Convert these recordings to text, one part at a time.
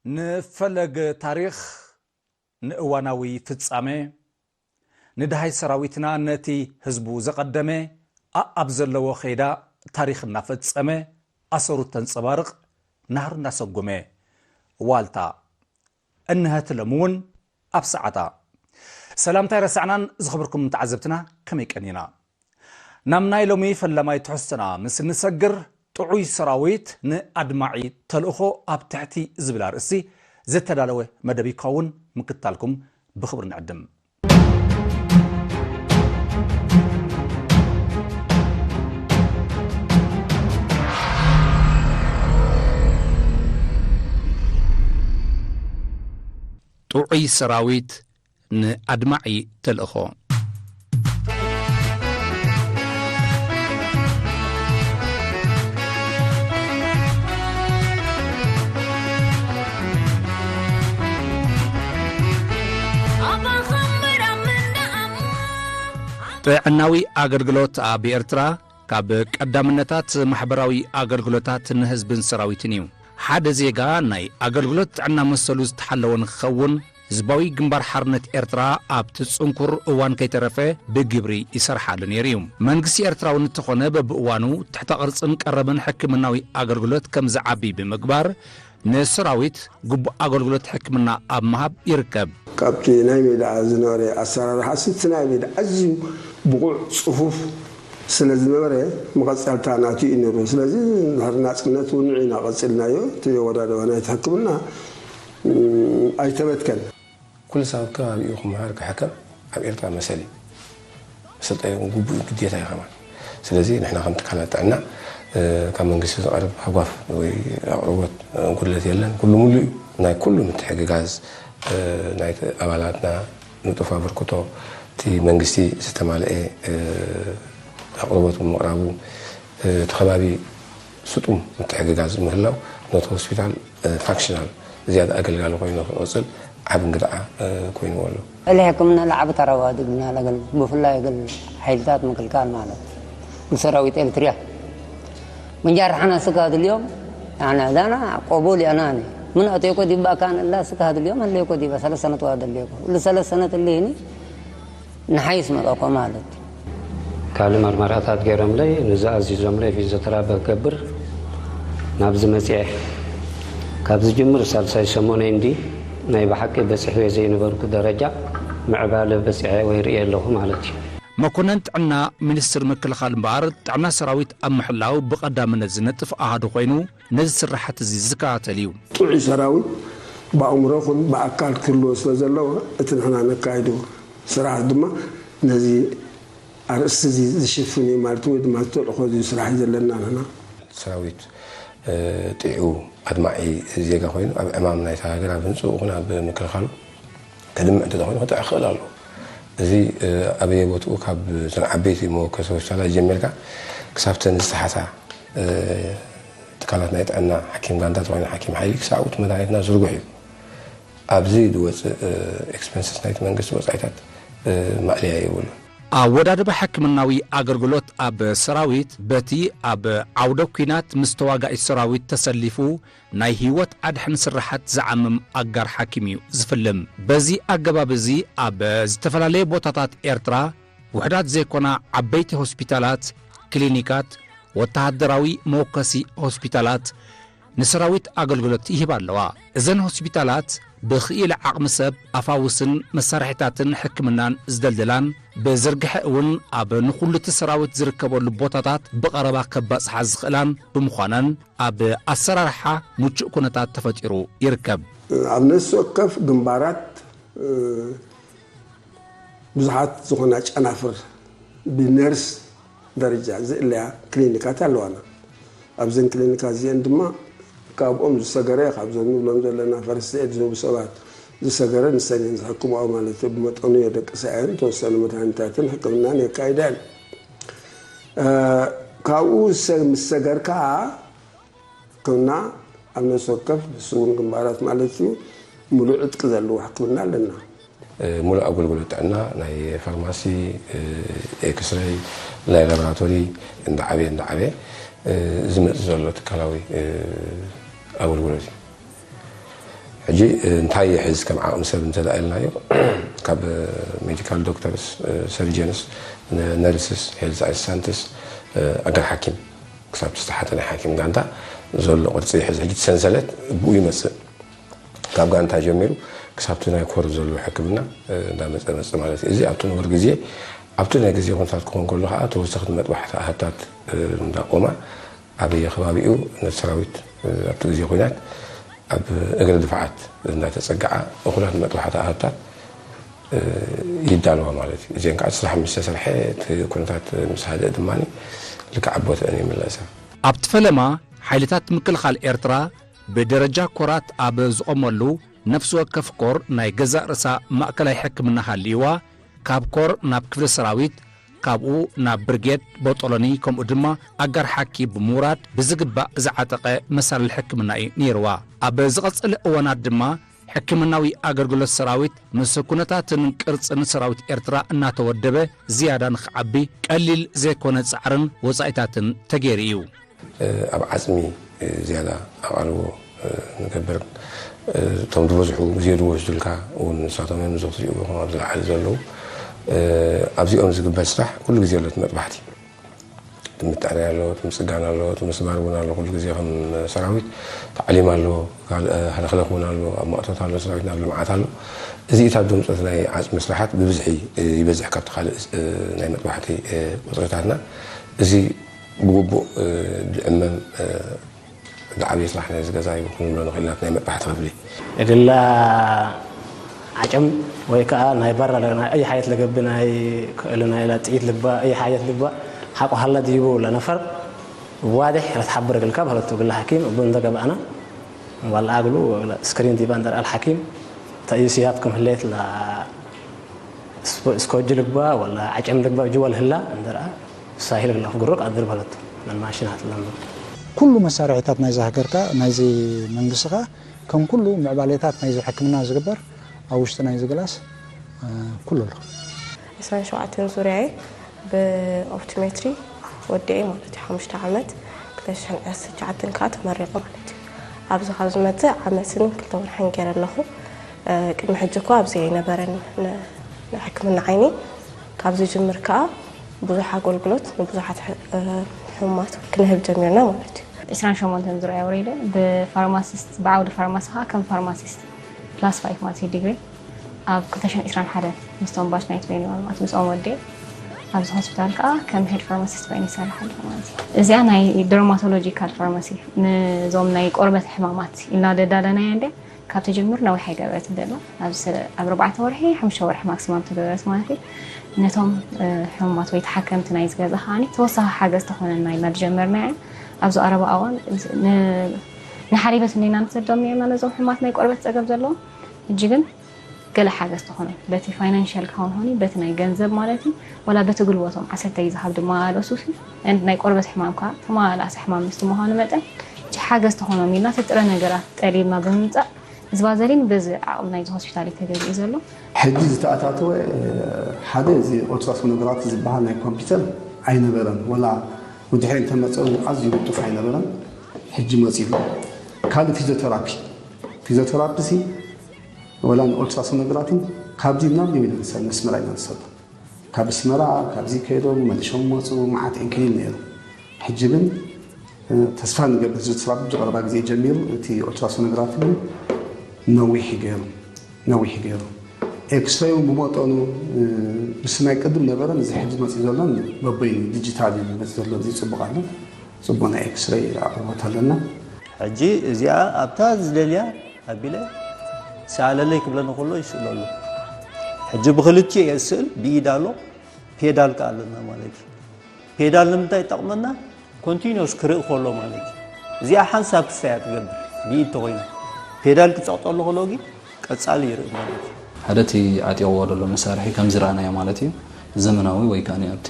ንፈለግ ታሪኽ፣ ንእዋናዊ ፍጻመ፣ ንድሃይ ሰራዊትና ነቲ ህዝቡ ዘቐደመ፣ ኣኣብ ዘለዎ ከይዳ ታሪኽ እናፈጸመ፣ ኣሰሩ ተንጸባርቕ፣ ናህሩ እናሰጎመ፣ ዋልታ እንሀት ሎሚ እውን ኣብ ሰዓታ። ሰላምታይ ረሳዕናን ዝኸበርኩም ተዓዘብትና ከመይ ቀኒና? ናብ ናይ ሎሚ ፈላማይ ትሕዝቶና ምስ እንሰግር፣ ጥዑይ ሰራዊት ንኣድማዒ ተልእኾ ኣብ ትሕቲ ዝብል ኣርእስቲ ዝተዳለወ መደብ ይኸውን ምክታልኩም ብኽብሪ ንዕድም። ጥዑይ ሰራዊት ንኣድማዒ ተልእኾ። ጥዕናዊ ኣገልግሎት ኣብ ኤርትራ ካብ ቀዳምነታት ማሕበራዊ ኣገልግሎታት ንህዝብን ሰራዊትን እዩ። ሓደ ዜጋ ናይ ኣገልግሎት ጥዕና መሰሉ ዝተሓለወ ንክኸውን፣ ህዝባዊ ግንባር ሓርነት ኤርትራ ኣብቲ ጽንኩር እዋን ከይተረፈ ብግብሪ ይሰርሓሉ ነይሩ እዩ። መንግስቲ ኤርትራ እውን እንተኾነ በብእዋኑ ትሕተ ቅርጽን ቀረብን ሕክምናዊ ኣገልግሎት ከም ዝዓቢ ብምግባር ንሰራዊት ግቡእ ኣገልግሎት ሕክምና ኣብ ምሃብ ይርከብ። ካብቲ ናይ ሜዳ ዝነበረ ኣሰራርሓ፣ እቲ ናይ ሜዳ ኣዝዩ ብቑዕ ጽፉፍ ስለ ዝነበረ፣ መቐጸልታ ናቱ እዩ ነይሩ። ስለዚ፣ እንድሕር ናጽነት እውን ንዒና ቀጺልናዮ፣ እቲ ኣወዳድባ ናይቲ ሕክምና፣ እም፣ ኣይተበትከን። ኩሉ ሰብ ኣብ ከባቢኡ ክምሃር ክሕከም ኣብ ኤርትራ መሰል እዩ። መሰል ጠይቁ ግቡእ ግዴታ እዩ ከማን። ስለዚ ንሕና ከም ትካላት ጥዕና፣ እ፣ ካብ መንግስቲ ዝቐርብ ሃጓፍ ወይ ኣቕርቦት፣ እ፣ ጉድለት የለን። ኩሉ ሙሉእ እዩ። ናይ ኩሉ ምትሕግጋዝ፣ እ፣ ናይ ኣባላትና ንጡፍ ኣበርክቶ፣ እቲ መንግስቲ ዝተማልአ፣ እ፣ ኣቕርቦት ብምቕራቡ፣ እ፣ እቲ ከባቢ ስጡም ምትሕግጋዝ ምህላው ነቲ ሆስፒታል፣ እ፣ ፋንክሽናል ዝያዳ ኣገልጋሊ ኮይኑ ክቕጽል ዓቢ እንግድዓ፣ እ፣ ኮይንዎ ኣሎ። እለ ሕክምና ለዓቢ ተራዋዲ ግና ለገል ብፍላይ ገል ሓይልታት ምክልካል ማለት ንሰራዊት ኤርትርያ ምንጃር ሓና ስጋ ድልዮም ኣና ዛና ቆቦል ያናኒ ምን ኣቴኮ ዲባ ካን እላ ስጋ ድልዮም ኣለኮ ዲባ ሰለሰነት ዋደልኮ እሉ ሰለሰነት እልህኒ ንሓይስ መጣኮ ማለት እዩ። ካልእ መርመራታት ገይሮምለይ፣ ንዝኣዚዞምለይ ፊዚዮተራፒ ክገብር ናብዚ መጺኤ። ካብ ዝጅምር ሳልሳይ ሰሙነይ እንዲ ናይ ብሓቂ በጺሐ ዘይነበርኩ ደረጃ ምዕባለ በጺሐ ወይ ርእየ ኣለኹ ማለት እዩ። መኮነን ጥዕና ሚኒስትር ምክልኻል እምበኣር፣ ጥዕና ሰራዊት ኣብ ምሕላው ብቐዳምነት ዝነጥፍ ኣሃዱ ኮይኑ፣ ነዚ ስራሓት እዚ ዝከታተል እዩ። ጥዑይ ሰራዊት ብኣእምሮ ኹን ብኣካል ክህልዎ ስለ ዘለዎ፣ እቲ ንሕና ነካይዶ ስራሕ ድማ ነዚ ኣርእስቲ እዚ ዝሽፍን እዩ ማለት ወይ ድማ ተልእኾ እዚ ስራሕ እዩ ዘለና ንሕና። ሰራዊት፣ እ፣ ጥዑይ ኣድማዒ ዜጋ ኮይኑ ኣብ ዕማም ናይታ ሃገር ኣብ ህንፅኡ ኹን ኣብ ምክልኻሉ ከድምዕ እንተኾይኑ ክጥዕ ክኽእል ኣለዎ። እዚ፣ እ፣ ኣበየ ቦትኡ ካብ እተን ዓበይቲ መወከሲ ሆስፒታላት ጀሚርካ ክሳብ ተን ዝተሓታ፣ እ፣ ትካላት ናይ ጥዕና ሓኪም ጋንታ ዝኾነ ሓኪም ሓይሊ ክሳብ እቲ መድሃኒትና ዝርጉሕ እዩ። ኣብዚ ዝወፅእ፣ እ፣ ኤክስፐንስስ ናይቲ መንግስቲ ወፃኢታት፣ እ፣ ማእለያ የብሉን። ኣወዳድባ ሕክምናዊ ኣገልግሎት ኣብ ሰራዊት በቲ ኣብ ዓውደ ኲናት ምስ ተዋጋኢ ሰራዊት ተሰሊፉ ናይ ህይወት ኣድሕን ስራሓት ዝዓምም ኣጋር ሓኪም እዩ ዝፍልም። በዚ ኣገባብ እዚ ኣብ ዝተፈላለየ ቦታታት ኤርትራ ውሑዳት ዘይኮና ዓበይቲ ሆስፒታላት፣ ክሊኒካት፣ ወተሃደራዊ መወከሲ ሆስፒታላት ንሰራዊት ኣገልግሎት ይህባ ኣለዋ። እዘን ሆስፒታላት ብኽኢለ ዓቕሚ ሰብ፣ ኣፋውስን መሳርሒታትን ሕክምናን ዝደልድላን፣ ብዝርግሐ እውን ኣብ ንኹሉ እቲ ሰራዊት ዝርከበሉ ቦታታት ብቐረባ ከባጽሓ ዝኽእላን ብምዃነን፣ ኣብ ኣሰራርሓ ምቹእ ኩነታት ተፈጢሩ ይርከብ። ኣብ ነፍሲ ወከፍ ግንባራት፣ እ፣ ብዙሓት ዝኾና ጨናፍር ብነርስ ደረጃ ዝእለያ ክሊኒካት ኣለዋና። ኣብዘን ክሊኒካት እዚአን ድማ ካብኦም ዝሰገረ፣ ካብዞም ንብሎም ዘለና ፈርስት ኤድ ዝህቡ ሰባት ዝሰገረ ንሰን እየን ዝሕክምኦ ማለት እዩ። ብመጠኑ የደቅሳ እየን፣ ተወሰኑ መድሃኒታትን ሕክምናን የካይዳ እየን። ካብኡ ምስ ሰገር ከዓ ሕክምና ኣብ ነፍሲ ወከፍ ስውን ግንባራት ማለት እዩ፣ ሙሉእ ዕጥቂ ዘለዎ ሕክምና ኣለና። ሙሉእ ኣገልግሎት ጥዕና ናይ ፋርማሲ፣ ኤክስረይ፣ ናይ ላቦራቶሪ እንዳዓበየ እንዳዓበየ ዝመፅእ ዘሎ ትካላዊ ኣገልግሎት እዩ። ሕጂ እንታይ ይሕዝ ከም ዓቕሚ ሰብ እንተደኣ ኢልናዮ፣ ካብ ሜዲካል ዶክተርስ፣ ሰርጀንስ፣ ነርስስ፣ ሄልዝ ኣሲስታንትስ፣ ኣገር ሓኪም ክሳብ ዝተሓተ ናይ ሓኪም ጋንታ ዘሎ ቅርፂ ይሕዝ። ሕጂ እቲ ሰንሰለት ብኡ ይመፅእ። ካብ ጋንታ ጀሚሩ ክሳብቲ ናይ ኮር ዘሎ ሕክምና እንዳመፀ መፅእ ማለት እዩ። እዚ ኣብቲ ንቡር ግዜ ኣብቲ ናይ ግዜ ኩነታት ክኾን ከሎ ከዓ ተወሰኽቲ መጥባሕቲ ኣሃታት እንዳቆማ ኣበየ ከባቢኡ ነቲ ሰራዊት ኣብቲ ግዜ ኩናት ኣብ እግሪ ድፋዓት እንዳተፀግዓ እኹላት መጥባሕቲ ኣሃታት ይዳለዋ ማለት እዩ። እዚአን ከዓ ስራሕ ምስ ተሰርሐ እቲ ኩነታት ምስ ሃደእ ድማ ልክዕ ኣብ ቦትአን ይምለሳ። ኣብቲ ፈለማ ሓይልታት ምክልኻል ኤርትራ ብደረጃ ኮራት ኣብ ዝቖመሉ ነፍሲ ወከፍ ኮር ናይ ገዛእ ርእሳ ማእከላይ ሕክምና ሃልይዋ፣ ካብ ኮር ናብ ክፍሊ ሰራዊት፣ ካብኡ ናብ ብርጌድ፣ ቦጦሎኒ ከምኡ ድማ ኣጋር ሓኪም ብምውራድ ብዝግባእ ዝዓጠቐ መሳልል ሕክምና እዩ ነይርዋ። ኣብ ዝቐጸለ እዋናት ድማ ሕክምናዊ ኣገልግሎት ሰራዊት ምስ ኩነታትን ቅርጽን ሰራዊት ኤርትራ እናተወደበ ዝያዳ ንኽዓቢ ቀሊል ዘይኮነ ጻዕርን ወጻኢታትን ተገይሩ እዩ። ኣብ ዓፅሚ ዝያዳ ኣቓልቦ ንገብር። እቶም ዝበዝሑ ግዜ ዝወስዱልካ እውን ንሳቶም እዮም፣ እዚ ክትሪኡ ኢኹም ኣብ ዝለዓሊ ዘለዉ። ኣብዚኦም ዝግበር ስራሕ ኩሉ ግዜ ኣሎ። እቲ መጥባሕቲ፣ እቲ ምጥዕናይ ኣሎ፣ እቲ ምፅጋን ኣሎ፣ እቲ ምስባር እውን ኣሎ። ኩሉ ግዜ ከም ሰራዊት ታዕሊም ኣሎ፣ ካልእ ሃለኽለኽ እውን ኣሎ፣ ኣብ ማእቶት ኣሎ፣ ሰራዊትና ኣብ ልምዓት ኣሎ። እዚኢታት ድምፆት ናይ ዓፅሚ ስራሓት ብብዝሒ ይበዝሕ ካብቲ ካልእ ናይ መጥባሕቲ ቁፅርታትና። እዚ ብግቡእ ዝእመን ዝዓበየ ስራሕ ናይዚ ገዛ እዩ ክንብሎ ንኽእል ኢና፣ ናይ መጥባሕቲ ክፍሊ። የድላ ዓጨም ወይ ከዓ ናይ በራ ናይ أي حاجة لقب ናይ ክእሉ ናይ ላ ጥይት ልባ أي حاجة ልባ ሓቆ ሃላ ድይቡ ለነፈር ዋድሕ ረትሓብር እግልካ በለቱ ግላ ሓኪም እቡ እንተገባእና ዋላ ኣግሉ ስክሪን ዲባ እንደርኣል ሓኪም ተእዩ ስያት ከም ህሌት ላ ስኮጅ ልግባ ወላ ዓጨም ልግባ ጅወል ህላ እንደርኣ ሳሂል ግላ ክግሮ ቃድር በለቱ ለማሽናት ለምሩ ኩሉ መሳርሒታት ናይዚ ሃገርካ ናይዚ መንግስቲ ከኣ ከም ኩሉ ምዕባሌታት ናይዚ ሕክምና ዝግበር ኣብ ውሽጢ ናይዚ ግላስ ኩሉ ኣሎ። ዕስራን ሸውዓተን ዙርያየ ብኦፕቶሜትሪ ወዲኤ ማለት እዩ። ሓሙሽተ ዓመት ክልተ ሽሕን ዕስራን ትሽዓተን ከዓ ተመሪቐ ማለት እዩ። ኣብዚ ካብ ዝመፅእ ዓመትን ክልተ ወርሕን ገይረ ኣለኹ። ቅድሚ ሕጂ እኳ ኣብዚ ኣይነበረን ንሕክምና ዓይኒ። ካብ ዝጅምር ከዓ ብዙሕ ኣገልግሎት ንብዙሓት ሕሙማት ክንህብ ጀሚርና ማለት እዩ። ዕስራን ሸሞንተን ዙርያ ወሪደ ብፋርማሲስት ብዓውዲ ፋርማሲ ከዓ ከም ፋርማሲስት ፕላስ ፋይቭ ማለት እዩ ዲግሪ ኣብ ክልተ ሽሕን ዕስራን ሓደን ምስቶም ባች ናይት ቬኒ ማለት ምስኦም ወዲኤ ኣብዚ ሆስፒታል ከዓ ከም ሄድ ፋርማሲስት ኮይነ ይሰርሕ ኣለኹ ማለት እዩ። እዚኣ ናይ ደርማቶሎጂካል ፋርማሲ ንዞም ናይ ቆርበት ሕማማት ኢልና ደዳለናያ እንደ ካብ ተጀምር ነዊሕ ኣይገበረትን ደላ ኣብዚ ኣርባዕተ ወርሒ ሓሙሽተ ወርሒ ማክሲማም ተገበረት ማለት እዩ። ነቶም ሕሙማት ወይ ተሓከምቲ ናይ ዝገዛ ከዓኒ ተወሳኺ ሓገዝ ተኾነና ኢልና ዝጀመርናያ ኣብዚ ቀረባ እዋን ንሓሪበት እኒና ንሰዶም ነርና ነዞም ሕሙማት ናይ ቆርበት ፀገም ዘለዎም ሕጂ ግን ገለ ሓገዝ ተኾኖም በቲ ፋይናንሻል ክኸውን ኾኒ በቲ ናይ ገንዘብ ማለት እዩ ወላ በቲ ጉልበቶም ዓሰርተ እዩ ዝሃብ ድማ ኣለሱሲ ናይ ቆርበት ሕማም ከዓ ተመላላሲ ሕማም ምስቲ ምዃኑ መጠን እቲ ሓገዝ ተኾኖም ኢልና እቲ ጥረ ነገራት ጠሊብና ብምምፃእ እዚ ቫዘሊን በዚ ዓቕሚ ናይዚ ሆስፒታል እዩ ተገዚኡ ዘሎ። ሕጂ ዝተኣታተወ ሓደ እዚ ኦልትራሶኖግራፊ ዝበሃል ናይ ኮምፒውተር ኣይነበረን ወላ ብድሕሪ እንተመፀ እውን ኣዝዩ ብጡፍ ኣይነበረን። ሕጂ መፂሉ ካልእ ፊዚዮቴራፒ ፊዚዮቴራፒ ሲ ወላ ንኦልትራሶኖግራፊ ካብዚ ናብ ሊቢኖ ንሰ ነስመራ ኢና ንሰዶ ካብ ኣስመራ ካብዚ ከይዶም መሊሾም መፁ መዓት ኢንክሊን ነይሩ ሕጂ ግን ተስፋ ንገብር እዚ ስራሕ ብዝቐረባ ግዜ ጀሚሩ እቲ ኦልትራሶኖግራፊ ግን ነዊሕ ገይሩ ነዊሕ ገይሩ ኤክስሬይ እውን ብመጠኑ ምስ ናይ ቅድም ነበረ እዚ ሕጂ መፂ ዘሎ በበይኑ ዲጂታል እዩ መፂ ዘሎ እዚ ፅቡቅ ኣሎ ፅቡቅ ናይ ኤክስሬይ ኣቅርቦት ኣለና ሕጂ እዚኣ ኣብታ ዝደልያ ኣቢለ ሰኣለለይ ክብለኒ ከሎ ይስእለሉ። ሕጂ ብክልቲኡ እየ ስእል ብኢድ ኣሎ፣ ፔዳል ከ ኣለና ማለት እዩ። ፔዳል ንምንታይ ይጠቕመና? ኮንቲኒስ ክርኢ ከሎ ማለት እዩ። እዚኣ ሓንሳብ ክሳያ ትገብር ብኢድ ተኮይና፣ ፔዳል ክፀቕጠሉ ከሎ ግን ቀፃሊ ይርኢ ማለት እዩ። ሓደ እቲ ዓጢቕዎ ዘሎ መሳርሒ ከም ዝረኣናዮ ማለት እዩ፣ ዘመናዊ ወይ ከዓ ኣብቲ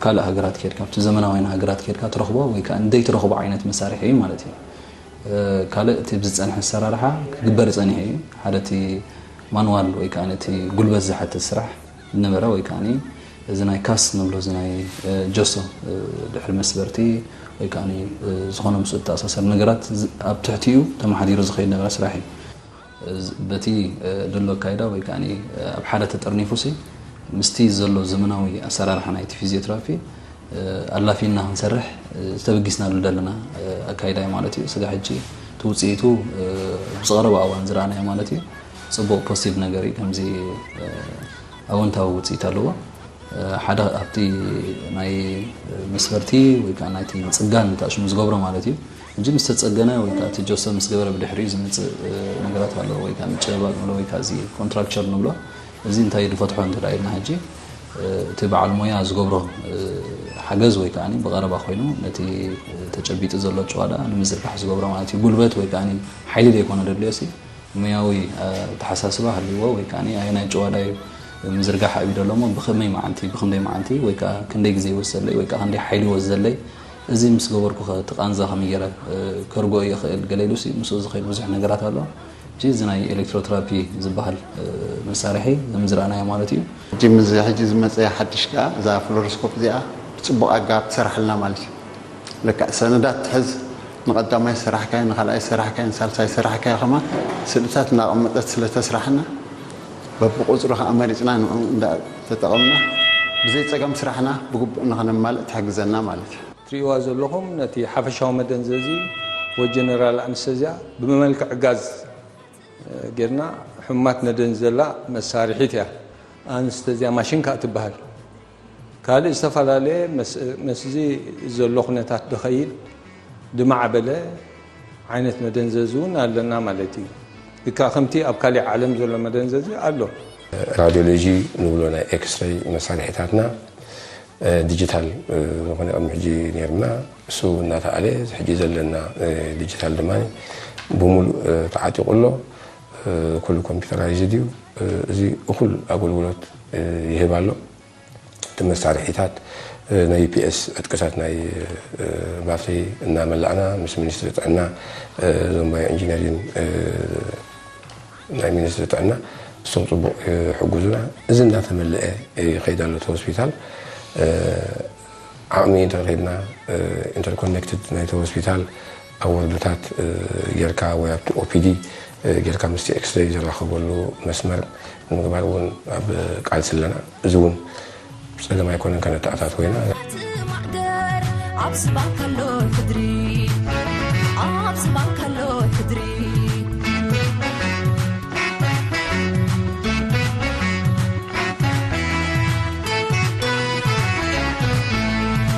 ካልእ ሃገራት ከድካ ኣብቲ ዘመናውያን ሃገራት ከድካ ትረኽቦ ወይ ከዓ እንደይትረኽቦ ዓይነት መሳርሒ እዩ ማለት እዩ። ካልእ እቲ ብዝፀንሐ ኣሰራርሓ ክግበር ፀኒሑ እዩ። ሓደ እቲ ማንዋል ወይ ከዓ እቲ ጉልበት ዝሓትት ስራሕ ነበረ ወይ ከዓ እዚ ናይ ካስ ንብሎ እዚ ናይ ጀሶ ድሕሪ መስበርቲ ወይ ከዓ ዝኾነ ምስኡ ዝተኣሳሰር ነገራት ኣብ ትሕቲኡ ተመሓዲሩ ዝኸይድ ነበረ ስራሕ እዩ። በቲ ደሎ ኣካይዳ ወይ ከዓ ኣብ ሓደ ተጠርኒፉ ሲ ምስቲ ዘሎ ዘመናዊ ኣሰራርሓ ናይቲ ፊዚዮትራፒ ኣላፊና ክንሰርሕ ዝተበጊስናሉ ዘለና ኣካይዳ እዩ ማለት እዩ። ስጋ ሕጂ እቲ ውፅኢቱ ምስ ቀረባ እዋን ዝረኣናዮ ማለት እዩ። ፅቡቕ ፖዚቲቭ ነገር እዩ። ከምዚ ኣወንታዊ ውፅኢት ኣለዎ። ሓደ ኣብቲ ናይ መስበርቲ ወይ ከዓ ናይቲ ምፅጋን ተኣሽሙ ዝገብሮ ማለት እዩ። ሕጂ ምስ ተፀገነ ወይ ከዓ እቲ ጆሰ ምስ ገበረ ብድሕሪኡ ዝመፅእ ነገራት ኣለዎ ወይ ከዓ ምጭብባጥ ንብሎ ወይ ከዓ እዚ ኮንትራክቸር ንብሎ። እዚ እንታይ ድፈትሖ እንተ ኢልና ሕጂ እቲ በዓል ሞያ ዝገብሮ ሓገዝ ወይ ከዓ ብቐረባ ኮይኑ ነቲ ተጨቢጡ ዘሎ ጭዋዳ ንምዝርጋሕ ዝገብሮ ማለት እዩ። ጉልበት ወይ ከዓ ሓይሊ ዘይኮነ ደድልዮ ሲ ሙያዊ ኣተሓሳስባ ሃልይዎ ወይ ከዓ ኣየናይ ጭዋዳ እዩ ምዝርጋሕ ኣቢዶ ኣሎ እሞ ብኸመይ መዓልቲ ብክንደይ መዓልቲ ወይ ከዓ ክንደይ ግዜ ይወስደለይ ወይ ከዓ ክንደይ ሓይሊ ይወስደለይ እዚ ምስ ገበርኩ እቲ ቃንዛ ከመይ ገይረ ከርጎ እየ ክእል ገለ ኢሉ ሲ ምስኡ ዝኸይድ ብዙሕ ነገራት ኣሎ። ሕጂ እዚ ናይ ኤሌክትሮትራፒ ዝበሃል መሳርሒ ከም ዝረኣናዮ ማለት እዩ። ሕጂ ምስ ሕጂ ዝመፀ ሓድሽ ከዓ እዛ ፍሎሮስኮፕ እዚኣ ብፅቡቕ ኣገባብ ትሰርሓልና ማለት እዩ። ልክዕ ሰነዳት ትሕዝ፣ ንቐዳማይ ዝሰራሕካዮ፣ ንኻልኣይ ዝሰራሕካዮ፣ ንሳልሳይ ዝሰራሕካዮ ከማን ስእልታት እናቐመጠት ስለ ተስርሓና በብቑፅሩ ከዓ መሪፅና ንዕኡ እንዳ ተጠቐምና ብዘይ ፀገም ስራሕና ብግቡእ ንኸነማልእ ትሕግዘና ማለት እዩ። ትርእይዋ ዘለኹም ነቲ ሓፈሻዊ መደንዘዚ ወይ ጀነራል ኣንስተዚያ ብመልክዕ ጋዝ ጌርና ሕሙማት ነደንዘላ መሳርሒት እያ። ኣንስተዚያ ማሽን ከዓ ትበሃል። ካልእ ዝተፈላለየ መስ- ምስዚ ዘሎ ኩነታት ድኸይድ ድማዕበለ ዓይነት መደንዘዚ እውን ኣለና ማለት እዩ። እካ ከምቲ ኣብ ካሊእ ዓለም ዘሎ መደንዘዚ ኣሎ። ራዲዮሎጂ ንብሎ ናይ ኤክስሬይ መሳርሒታትና ዲጂታል ዝኾነ ቅድሚ ሕጂ ነይርና እሱ እናተኣለ ሕጂ ዘለና ዲጂታል ድማ ብሙሉእ ተዓጢቑ ኣሎ። ኩሉ ኮምፒውተራይዝድ እዩ። እዚ እኹል ኣገልግሎት ይህብ ኣሎ። እቲ መሳርሒታት ናይ ዩፒኤስ ዕጥቅታት ናይ ባትሪ እናመላእና ምስ ሚኒስትሪ ጥዕና እዞም ባዮ ኢንጂነሪን ናይ ሚኒስትሪ ጥዕና እሶም ፅቡቕ ይሕጉዙና። እዚ እንዳተመለአ ይኸይድ ኣሎ እቲ ሆስፒታል። ዓቕሚ እንተረኺብና ኢንተርኮኔክትድ ናይቲ ሆስፒታል ኣብ ወርድታት ጌርካ ወይ ኣብቲ ኦፒዲ ጌርካ ምስቲ ኤክስሬይ ዝራኸበሉ መስመር ንምግባር እውን ኣብ ቃልሲ ኣለና። እዚ እውን ፀገም ኣይኮነን ከነተኣታትዎ ኢና። ማዕገር ኣብ ስባን ከሎ ሕድሪ ኣብ ስባን ከሎ ሕድሪ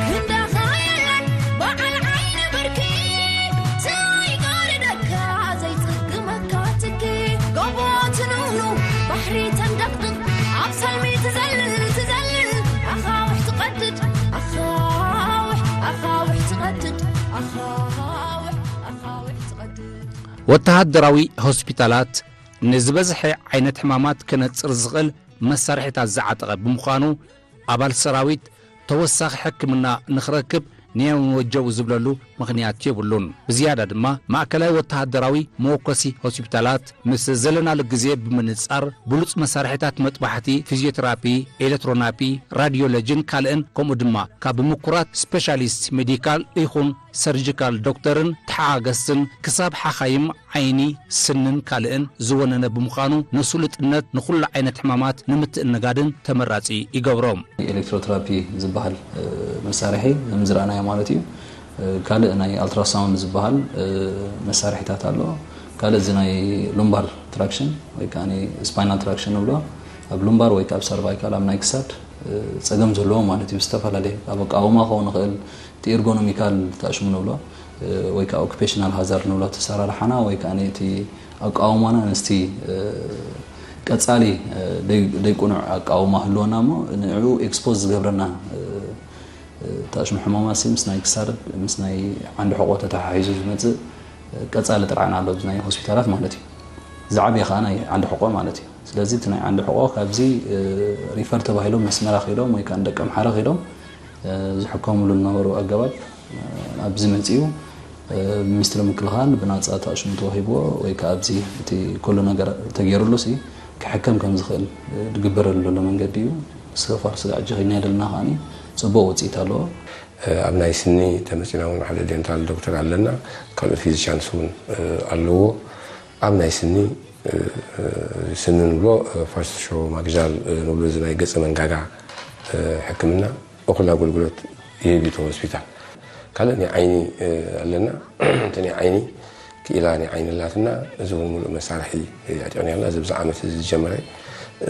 ክንዳኻ የለን በዓል ዓይኒ ብርኪ ዘይጋርደካ ዘይጽግመካ ትኪ ጎቦ ትንውኑ ባሕሪ ተንደቕድቕ ኣብ ሰልሚ ትዘልል ትዘልል ኣኻውሕ ትቐድድ ኣኻውሕ ኣኻውሕ ትቐድድ ኣኻውሕ ኣኻውሕ ትቐድድ። ወተሃደራዊ ሆስፒታላት ንዝበዝሐ ዓይነት ሕማማት ክነጽር ዝኽእል መሳርሒታት ዝዓጠቐ ብምዃኑ ኣባል ሰራዊት ተወሳኺ ሕክምና ንኽረክብ ንየንወጀው ዝብለሉ ምኽንያት የብሉን። ብዝያዳ ድማ ማእከላይ ወተሃደራዊ መወከሲ ሆስፒታላት ምስ ዘለናሉ ግዜ ብምንጻር ብሉጽ መሳርሒታት መጥባሕቲ፣ ፊዚዮቴራፒ፣ ኤሌክትሮናፒ፣ ራዲዮሎጂን ካልእን ከምኡ ድማ ካብ ምኩራት ስፔሻሊስት ሜዲካል ይኹን ሰርጂካል ዶክተርን ተሓጋገዝትን ክሳብ ሓኻይም ዓይኒ፣ ስንን ካልእን ዝወነነ ብምዃኑ ንስሉጥነት ንኹሉ ዓይነት ሕማማት ንምትእንጋድን ተመራጺ ይገብሮ። ኤሌክትሮትራፒ ዝበሃል መሳርሒ ከም ዝረኣናዮ ማለት እዩ። ካልእ ናይ ኣልትራሳውንድ ዝበሃል መሳርሒታት ኣሎ። ካልእ እዚ ናይ ሉምባር ትራክሽን ወይ ከዓ ስፓይናል ትራክሽን ንብሎ ኣብ ሉምባር ወይ ከዓ ኣብ ሰርቫይካል ኣብ ናይ ክሳድ ፀገም ዘለዎ ማለት እዩ። ዝተፈላለየ ኣብ ኣቃውማ ክኸውን ይኽእል፣ እቲ ኤርጎኖሚካል ተኣሽሙ ንብሎ ወይ ከዓ ኦኩፔሽናል ሃዛርድ ንብሎ ኣሰራርሓና ወይ ከዓ እቲ ኣቃውማና ምስቲ ቀጻሊ ደይ- ደይቁኑዕ ኣቃውማ ህልወና እሞ ንዕኡ ኤክስፖዝ ዝገብረና ታሽሙ ሕሞማሲ ምስ ናይ ክሳርድ ምስ ናይ ዓንዲ ሕቆ ተተሓሒዙ ዝመፅእ ቀጻሊ ጥርዓን ኣሎ ናይ ሆስፒታላት ማለት እዩ። ዝዓበየ ከዓ ናይ ዓንዲ ሕቆ ማለት እዩ። ስለዚ እቲ ናይ ዓንዲ ሕቆ ካብዚ ሪፈር ተባሂሎም መስመራ ከይዶም ወይ ከዓ ንደቂ ኣምሓረ ከይዶም ዝሕከሙሉ ዝነበሩ ኣገባብ ኣብዚ መፂኡ ብሚኒስትሪ ምክልኻል ብናፃ ተኣሽሙ ተዋሂብዎ ወይ ከዓ ኣብዚ እቲ ኩሉ ነገር ተገይሩሉ ሲ ክሕከም ከም ዝኽእል ዝግበረሉ ዘሎ መንገዲ እዩ። ሰፋር ስጋዕ ጀኺና ዘለና ከዓኒ ፅቡቅ ውፅኢት ኣለዎ። ኣብ ናይ ስኒ ተመፂና እውን ሓደ ዴንታል ዶክተር ኣለና፣ ካልኦት ፊዚሻንስ እውን ኣለዎ። ኣብ ናይ ስኒ ስኒ ንብሎ ፈርስት ሾ ማግዛል ንብሎ እዚ ናይ ገፀ መንጋጋ ሕክምና እኹል ኣገልግሎት ይህብ እዩ እቲ ሆስፒታል። ካልእ ናይ ዓይኒ ኣለና። እቲ ናይ ዓይኒ ክኢላ ናይ ዓይኒ ኣላትና። እዚ እውን ሙሉእ መሳርሒ ኣዕጢቕና ኣለና። እዚ ኣብዚ ዓመት እዚ ዝጀመረ እዩ።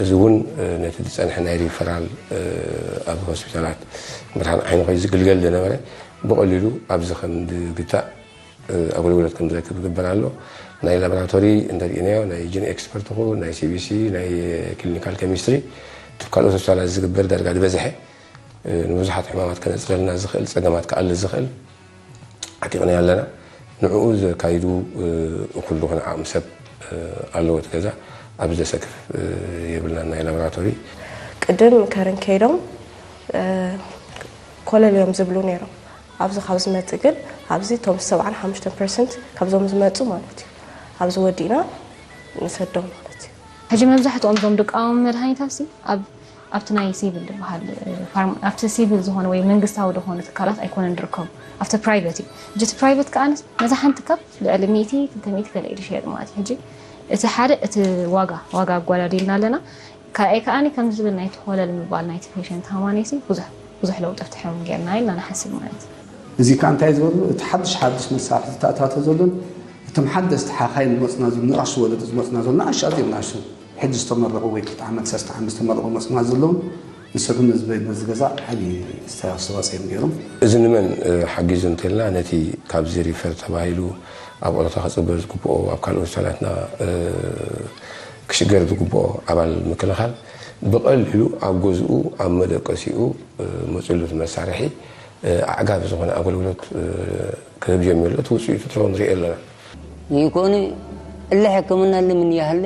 እዚ እውን ነቲ ዝፀንሐ ናይ ሪፈራል ኣብ ሆስፒታላት መድሓን ዓይኒ ኮይኑ ዝግልገል ዝነበረ ብቐሊሉ ኣብዚ ከም ዝግታእ ኣገልግሎት ከም ዝረክብ ዝግበር ኣሎ። ናይ ላቦራቶሪ እንተሪእናዮ ናይ ጂን ኤክስፐርት ይኹን ናይ ሲቢሲ ናይ ክሊኒካል ኬሚስትሪ እቲ ካልኦት ሆስፒታላት ዝግበር ዳርጋ ዝበዝሐ ንብዙሓት ሕማማት ከነፅረልና ዝኽእል ፀገማት ክኣሊ ዝኽእል ዓጢቕናዮ ኣለና። ንዕኡ ዘካይዱ እኹል ዝኾነ ዓቕሚ ሰብ ኣለዎ እቲ ገዛ። ኣብዚ ዘሰክፍ የብልናን ናይ ላቦራቶሪ። ቅድም ከረን ከይዶም ኮለል እዮም ዝብሉ ነይሮም። ኣብዚ ካብ ዝመፅእ ግን ኣብዚ እቶም ሰብዓን ሓሙሽተን ፐርሰንት ካብዞም ዝመፁ ማለት እዩ ኣብዚ ወዲእና ንሰዶም ማለት እዩ። ሕጂ መብዛሕትኦም እዞም ደቃዎም መድሃኒታት ሲ ኣብ ኣብቲ ናይ ሲቪል ዝበሃል ፋርማ ኣብቲ ሲቪል ዝኾነ ወይ መንግስታዊ ዝኾነ ትካላት ኣይኮነን ዝርከቡ ኣብቲ ፕራይቨት እዩ። ሕጂ እቲ ፕራይቨት ከኣ ነዛ ሓንቲ ካብ ልዕሊ ሚእቲ ክልተ ሚእቲ ገለ እዩ ዝሸየጥ ማለት እዩ። ሕጂ እቲ ሓደ እቲ ዋጋ ዋጋ ኣጓዳዲልና ኣለና። ካልኣይ ከኣ ከምዚ ዝብል ናይቲ ኮለል ምባል ናይቲ ፔሸንት ሃማኔሲ ብዙሕ ብዙሕ ለውጢ ኣብቲ ሕሙም ጌርና ኢልና ንሓስብ ማለት እዩ። እዚ ከኣ እንታይ እዩ ዝበሉ እቲ ሓድሽ ሓድሽ መሳርሒ ዝተኣታተ ዘሎን እቶም ሓደስቲ ሓኻይም ዝመፁና ዘለዉ ንኣሽቱ ወለዲ ዝመፁና ዘለዉ ንኣሽቱ ኣዝዮም ንኣሽቱ ሕጂ ዝተመረቑ ወይ ክልተ ዓመት ሰለስተ ዓመት ዝተመረቑ ዝመፁና ዘለዉ ንሶም ነዚ በዚ ገዛ ዓብዪ ኣስተዋፅኦ እዮም ገይሮም። እዚ ንመን ሓጊዙ እንተልና ነቲ ካብዚ ሪፈር ተባሂሉ ኣብ ኦሮታ ክፅበር ዝግብኦ ኣብ ካልእ ሆስፒታላትና ክሽገር ዝግብኦ ኣባል ምክልኻል ብቐሊሉ ኣብ ገዝኡ ኣብ መደቀሲኡ መፂሉ እቲ መሳርሒ ኣዕጋቢ ዝኾነ ኣገልግሎት ክህብ ጀሚሩ እቲ ውፅኢቱ ትረው ንሪኦ ኣለና። ይኮኑ እለ ሕክምና እለ ምን ያህለ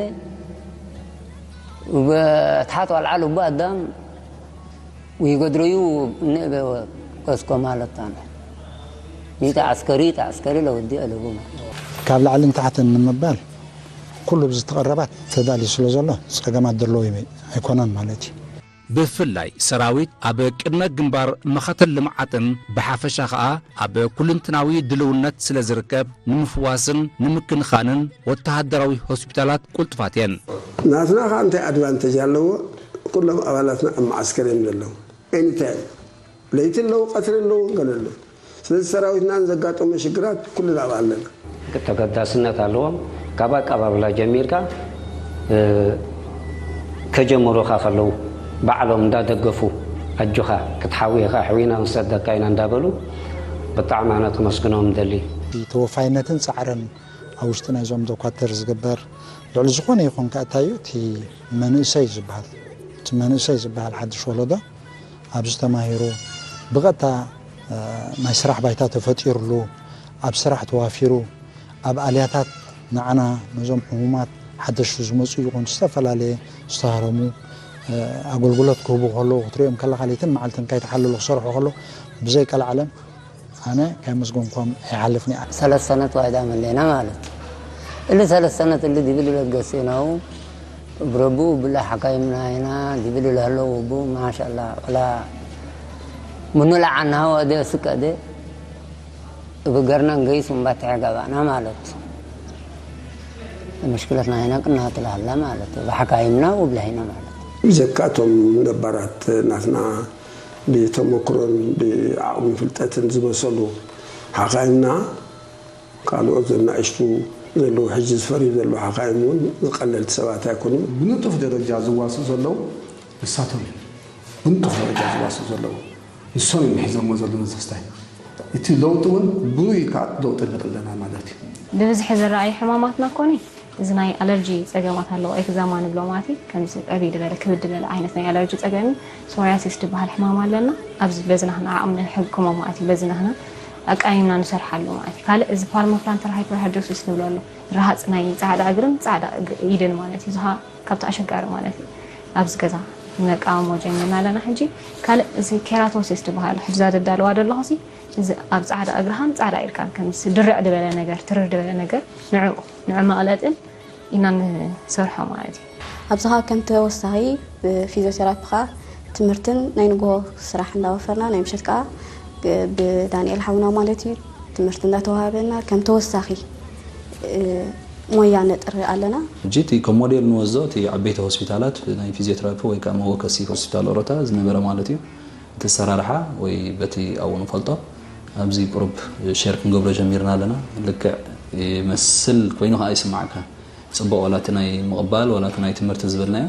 በትሓት ዋልዓል እቡ ኣዳም ويقدروا يو نئبه كسكو مالتان يتعسكري تعسكري لو دي ألبوم ካብ ላዕሊ ንታሕቲ ንምባል ኩሉ ብዝተቐረባት ተዳልዩ ስለ ዘሎ ፀገማት ዘለዎ ኣይኮነን ማለት እዩ። ብፍላይ ሰራዊት ኣብ ቅድመ ግንባር መኸተል ልምዓትን ብሓፈሻ ኸኣ ኣብ ኩልንትናዊ ድልውነት ስለ ዝርከብ ንምፍዋስን ንምክንኻንን ወተሃደራዊ ሆስፒታላት ቅልጡፋት እየን። ናትና ኸኣ እንታይ ኣድቫንተጅ ኣለዎ? ኩሎም ኣባላትና ኣብ መዓስከር እዮም ዘለዉ። ኤኒታይም ለይቲ ኣለዉ፣ ቀትሪ ኣለዉ፣ ገለ ኣለዉ። ስለዚ ሰራዊትና ንዘጋጠሞ ሽግራት ኩልና ኣብኣ ኣለና። ተገዳስነት ኣለዎም። ካብ ኣቀባብላ ጀሚርካ ከጀምሩኻ ከለዉ ባዕሎም እንዳደገፉ ኣጆኻ ክትሓዊ ኢኻ ኣሕዊና ክንሰደካ ኢና እንዳበሉ ብጣዕሚ ኣነ ከመስግኖም እደሊ። ተወፋይነትን ፃዕርን ኣብ ውሽጢ ናይዞም ዶኳተር ዝግበር ልዕሊ ዝኾነ ይኹን ከእታዩ እቲ መንእሰይ ዝበሃል እቲ መንእሰይ ዝበሃል ሓድሽ ወለዶ ኣብዚ ተማሂሩ ብቐጥታ ናይ ስራሕ ባይታ ተፈጢርሉ ኣብ ስራሕ ተዋፊሩ ኣብ ኣልያታት ንዓና ነዞም ሕሙማት ሓደሽቲ ዝመፁ ይኹን ዝተፈላለየ ዝተሃረሙ ኣገልግሎት ክህቡ ከለዉ ክትሪኦም ከለኻ ለይትን መዓልትን ከይተሓለሉ ክሰርሑ ከለዉ ብዘይ ቀልዓለም ኣነ ከየመስገንኩም ኣይሓልፍን እየ። ሰለስተ ሰነት ዋይዳ መሌና ማለት እሊ ሰለስተ ሰነት እሊ ዲብል ለገሴናው ብረቡ ብላ ሓካይምና ኢና ዲብል ለህለው ወቡ ማሻላ ወላ ምኑ ለዓናው ኣደ ስቀደ እብ ገርና እንገይስ እምባ ተሐጋባና ማለት ምሽክለትና ሄና ቅናትላላ ማለት ብሓካይምና ወብላሂና ማለት ብዘካቶም ነባራት ናትና ብተመክሮን ብዓቕሚ ፍልጠትን ዝበሰሉ ሓኻይምና ካልኦት ዘናእሽቱ ዘለዉ ሕጂ ዝፈርዩ ዘለዉ ሓኻይም እውን ዝቐለልቲ ሰባት ኣይኮኑን። ብንጡፍ ደረጃ ዝዋስኡ ዘለዉ ንሳቶም እዮም። ብንጡፍ ደረጃ ዝዋስኡ ዘለዉ ንሶም እዮም ሒዞሞ ዘለዉ ነዚ ክስታይ። እቲ ለውጢ እውን ብሩይ ኢልካ ለውጢ ንርኢ ኣለና ማለት እዩ። ብብዝሒ ዝረኣዩ ሕማማትና ኮኒ እዚ ናይ ኣለርጂ ጸገማት ኣለዎ፣ ኤግዛማ ንብሎ ማለት እዩ። ከምዚ ዕብይ ዝበለ ክብድ ዝበለ ዓይነት ናይ ኣለርጂ ጸገም እዩ። ሶርያሲስ ዝበሃል ሕማም ኣለና። ኣብዚ በዚ ናህና ዓቕሚ ንሕክሞ ማለት እዩ። በዚ ናህና ኣቃይምና ንሰርሓሉ ማለት እዩ። ካልእ እዚ ፓልሞፕላንተር ሃይፐርሃይድሮሲስ ንብሎ ኣሎ። ረሃጽ ናይ ጻዕዳ እግርን ጻዕዳ እግ- ኢድን ማለት እዩ። ዝሃ ካብቲ ኣሸጋሪ ማለት እዩ። ኣብዚ ገዛ ነቃውሞ ጀሚርና ኣለና። ሕጂ ካልእ እዚ ኬራቶሲስ ዝበሃል ሕጂ ዛ ደዳለዋ ዘለኹ እዚ ኣብ ጻዕዳ እግርኻን ጻዕዳ ኢድካን ከም ድርዕ ዝበለ ነገር ትርር ዝበለ ነገር ንዕኡ ንዑ መቕለጥን ኢና ንሰርሖ ማለት እዩ። ኣብዚ ከዓ ከም ተወሳኺ ብፊዚዮቴራፒ ከዓ ትምህርትን ናይ ንግሆ ስራሕ እንዳወፈርና ናይ ምሸት ከዓ ብዳንኤል ሓውና ማለት እዩ ትምህርቲ እንዳተዋሃበና ከም ተወሳኺ ሞያ ነጥሪ ኣለና። ሕጂ እቲ ከም ሞዴል ንወስዶ እቲ ዓበይቲ ሆስፒታላት ናይ ፊዚዮቴራፒ ወይ ከዓ መወከሲ ሆስፒታል ኦሮታ ዝነበረ ማለት እዩ። እቲ ኣሰራርሓ ወይ በቲ ኣብኡ ንፈልጦ ኣብዚ ቁሩብ ሼር ክንገብሮ ጀሚርና ኣለና። ልክዕ ይመስል ኮይኑ ከዓ ይስማዓካ። ፅቡቕ ዋላ እቲ ናይ ምቕባል ዋላ እቲ ናይ ትምህርቲ ዝበልናዮ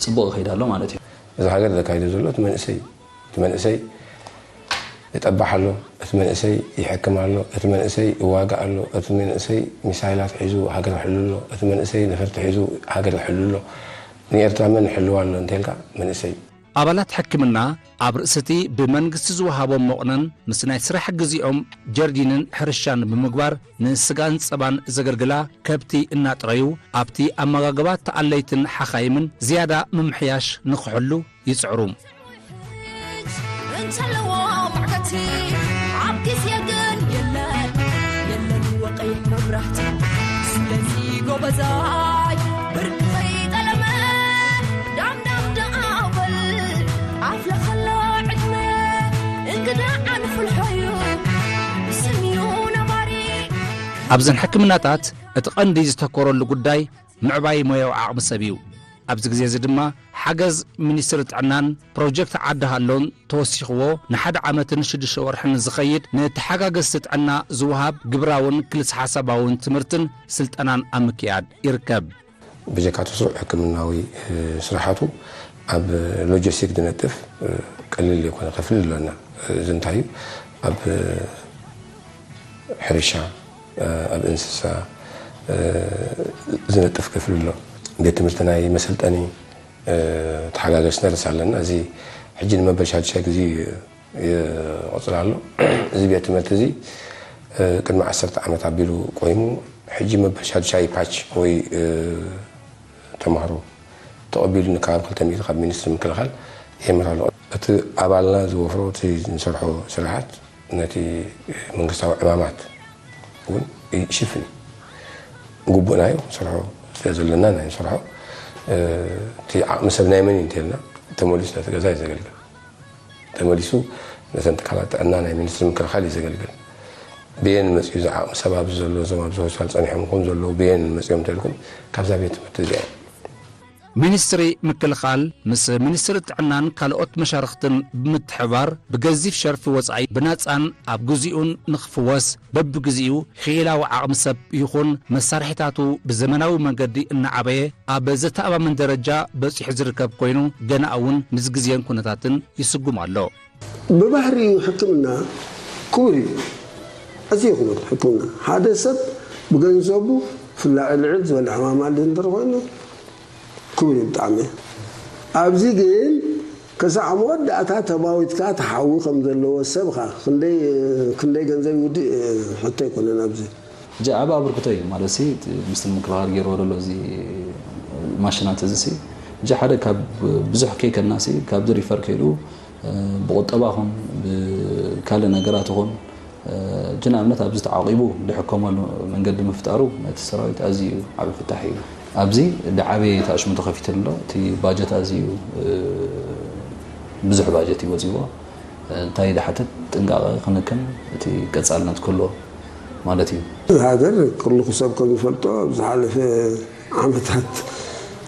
ፅቡቕ ይኸይድ ኣሎ ማለት እዩ። እዛ ሃገር ዘካይዶ ዘሎ እቲ መንእሰይ እዩ። እቲ መንእሰይ ይጠባሕ ኣሎ፣ እቲ መንእሰይ ይሕክም ኣሎ፣ እቲ መንእሰይ ይዋጋእ ኣሎ፣ እቲ መንእሰይ ሚሳይላት ሒዙ ሃገር ይሕሉ ኣሎ፣ እቲ መንእሰይ ነፈርቲ ሒዙ ሃገር ይሕሉ ኣሎ። ንኤርትራ መን ይሕልዋ ኣሎ እንተልካ መንእሰይ እዩ። ኣባላት ሕክምና ኣብ ርእሲ እቲ ብመንግስቲ ዝወሃቦም መቑነን ምስ ናይ ስራሕ ግዜኦም ጀርዲንን ሕርሻን ብምግባር ንስጋን ጸባን ዘገልግላ ከብቲ እናጥረዩ ኣብቲ ኣመጋግባ ተኣለይትን ሓኻይምን ዝያዳ ምምሕያሽ ንኽሕሉ ይጽዕሩ። እንተለዎ መዕከቲ ኣብ ግዜ ግን የለን የለን ወቀይ መብራህቲ ስለዚ ጎበዛይ ብርቂ ከይጠለመ ዳምዳም ደኣ በል ኣፍለኸሎ ዕድመ እንግዳ ዓንፍልሖዩ ስምዩ ነባሪ ኣብዘን ሕክምናታት እቲ ቀንዲ ዝተኮረሉ ጉዳይ ምዕባይ ሞያዊ ዓቕሚ ሰብ እዩ። ኣብዚ ግዜ እዚ ድማ ሓገዝ ሚኒስትሪ ጥዕናን ፕሮጀክት ዓዲ ሃሎን ተወሲኽዎ ንሓደ ዓመትን ሽዱሽተ ወርሕን ዝኸይድ ንተሓጋገዝቲ ጥዕና ዝወሃብ ግብራውን ክልሰ ሓሳባውን ትምህርትን ስልጠናን ኣብ ምክያድ ይርከብ። ብጀካቱ ስሩዕ ሕክምናዊ ስራሓቱ ኣብ ሎጂስቲክ ዝነጥፍ ቀሊል ዘይኮነ ክፍሊ ኣለና። እዚ እንታይ እዩ? ኣብ ሕርሻ፣ ኣብ እንስሳ ዝነጥፍ ክፍሊ ኣሎ። ቤት ትምህርቲ ናይ መሰልጠኒ ተሓጋገዝቲ ነርስ ኣለና። እዚ ሕጂ ንመበል ሻዱሻይ ግዜ ይቕፅል ኣሎ። እዚ ቤት ትምህርቲ እዚ ቅድሚ ዓሰርተ ዓመት ኣቢሉ ቆይሙ ሕጂ መበል ሻዱሻይ ፓች ወይ ተምሃሮ ተቐቢሉ ንከባቢ ክልተ ሚእቲ ካብ ሚኒስትሪ ምክልኻል ይምር ኣሎ። እቲ ኣባልና ዝወፍሮ እቲ ንሰርሖ ስራሓት ነቲ መንግስታዊ ዕማማት እውን ይሽፍን እዩ። ግቡእና እዩ ንሰርሖ ስለ ዘለና ናይ ንሰርሖ እቲ ዓቕሚ ሰብ ናይ መን እዩ እንተልና ተመሊሱ ነቲ ገዛ እዩ ዘገልግል። ተመሊሱ ነተን ትካላት ጥዕና ናይ ሚኒስትሪ ምክልኻል እዩ ዘገልግል። ብየን መፅዩ ዝዓቕሚ ሰብ ኣብዚ ዘሎ እዞም ኣብዚ ሆስፒታል ፀኒሖም ይኹን ዘለዉ ብየን መፅዮም እንተልኩም ካብዛ ቤት ትምህርቲ እዚኣ ሚኒስትሪ ምክልኻል ምስ ሚኒስትሪ ጥዕናን ካልኦት መሻርኽትን ብምትሕባር ብገዚፍ ሸርፊ ወፃኢ ብናፃን ኣብ ግዚኡን ንኽፍወስ በብግዚኡ ክኢላዊ ዓቕሚ ሰብ ይኹን መሳርሒታቱ ብዘመናዊ መንገዲ እናዓበየ ኣብ ዘተኣማምን ደረጃ በፂሑ ዝርከብ ኮይኑ ገና እውን ምስ ግዜን ኩነታትን ይስጉም ኣሎ። ብባህሪኡ ሕክምና ክቡር እዩ፣ ኣዝዩ ክቡር ሕክምና። ሓደ ሰብ ብገንዘቡ ፍላዕ ልዕል ዝበለ ሕማም ኣለ እንድሕር ኮይኑ ክቡር እዩ ብጣዕሚ። ኣብዚ ግን ክሳዕ መወዳእታ ተማዊትካ ተሓዊ ከም ዘለዎ ሰብኻ ክንደይ ክንደይ ገንዘብ ይውድእ ሕቶ ኣይኮነን ኣብዚ። ሕጂ ዓቢ ኣበርክቶ እዩ ማለት ሲ ምስቲ ምክልኻል ገይርዎ ዘሎ እዚ ማሽናት እዚ ሲ ሕጂ ሓደ ካብ ብዙሕ ከይከድና ሲ ካብዚ ሪፈር ከይዱ ብቁጠባ ኹን ብካልእ ነገራት ኹን ሕጂ ንኣብነት ኣብዚ ተዓቂቡ ዝሕከመሉ መንገዲ ምፍጣሩ ነቲ ሰራዊት ኣዝዩ ዓቢ ፍታሕ እዩ። ኣብዚ ዝዓበየ ተኣሽሙ ተኸፊቱ ኣሎ። እቲ ባጀት ኣዝዩ ብዙሕ ባጀት እዩ ወፂዎ። እንታይ ድሓተት ጥንቃቐ ክንክን እቲ ቀፃልነት ክህልዎ ማለት እዩ። እዚ ሃገር ኩልኹ ሰብ ከም ዝፈልጦ ኣብ ዝሓለፈ ዓመታት